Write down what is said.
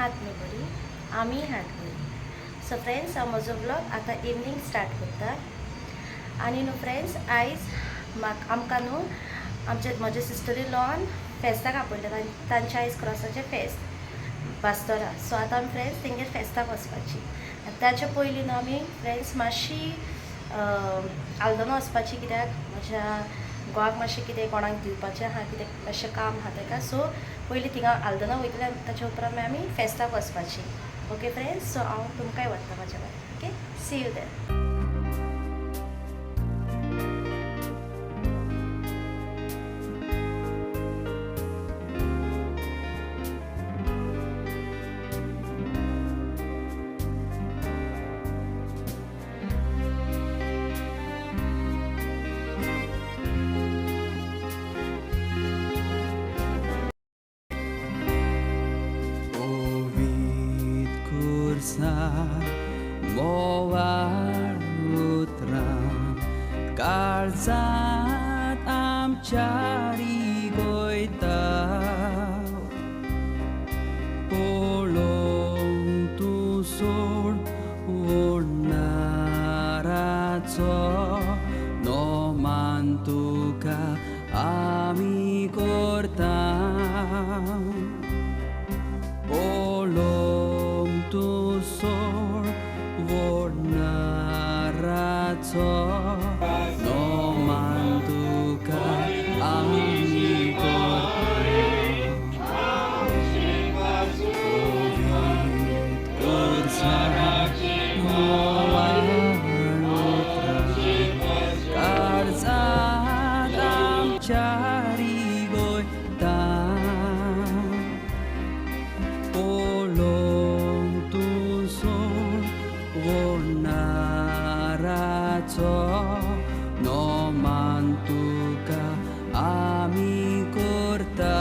हात न्हू बरी, आमी हात बरी. सो फ्रेंड्स, हांव म्हजो व्लॉग आतां इवनींग स्टार्ट करता. आनी न्हू फ्रेंड्स, आयज म्हाका आमकां न्हू आमचे म्हजे सिस्टर इन लॉन फेस्ताक आपयलें. तांचे आयज क्रॉसाचें फेस्त बास्तोरा. सो आतां आमी फ्रेंड्स तेंगेर फेस्ताक वचपाची. आनी ताच्या पयलीं न्हू आमी फ्रेंड्स मातशी आल्दोना वचपाची, कित्याक म्हज्या घोवाक मातशें कितें कोणाक दिवपाचें आहा, कितें मातशें काम आहा तेका. सो पयलीं थिंगा आल्दोना वयतले आनी ताच्या उपरांत मागीर आमी फेस्ताक वचपाची. ओके फ्रेंड्स, सो हांव तुमकांय व्हरता म्हाज्या बरोबर. Okay, see you there. ओवीत खुर्सा मोवाळ उतरां काळजांत आमच्या रिगयता. पळोवंक तूं सोड ओडणाराचो नोमान तुका आमी करता. पळोवंक तूं सोड वडणाराचो नोमान तुका आमी करता. ओवीत खुर्सा मोवाळ उतरां काळजांत आमच्या रिगयता. पळोवंक तूं सोड वडणाराचो नोमान तुका आमी करता.